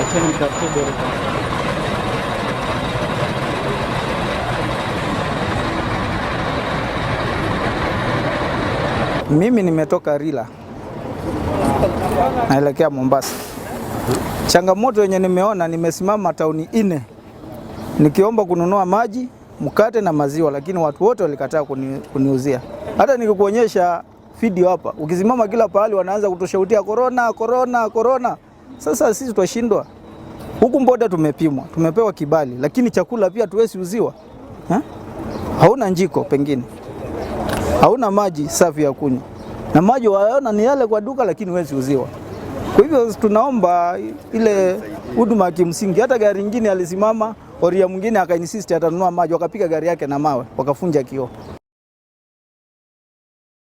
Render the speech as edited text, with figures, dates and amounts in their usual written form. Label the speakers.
Speaker 1: Acha nitafute.
Speaker 2: Mimi nimetoka Rila naelekea Mombasa. Changamoto yenye nimeona, nimesimama tauni 4 nikiomba kununua maji, mkate na maziwa, lakini watu wote walikataa kuniuzia. Hata nikikuonyesha video hapa, ukisimama kila pahali wanaanza kutushautia corona, corona, corona. Sasa sisi twashindwa. Huku boda tumepimwa, tumepewa kibali, lakini chakula pia tuwezi uziwa. Ha? Hauna njiko pengine, hauna maji safi ya kunywa, na maji waona ni yale kwa duka, lakini huwezi uziwa. Kwa hivyo tunaomba ile huduma ya kimsingi. Hata gari nyingine alisimama, oria mwingine akainsist atanunua maji, wakapiga gari yake na mawe, wakafunja kioo.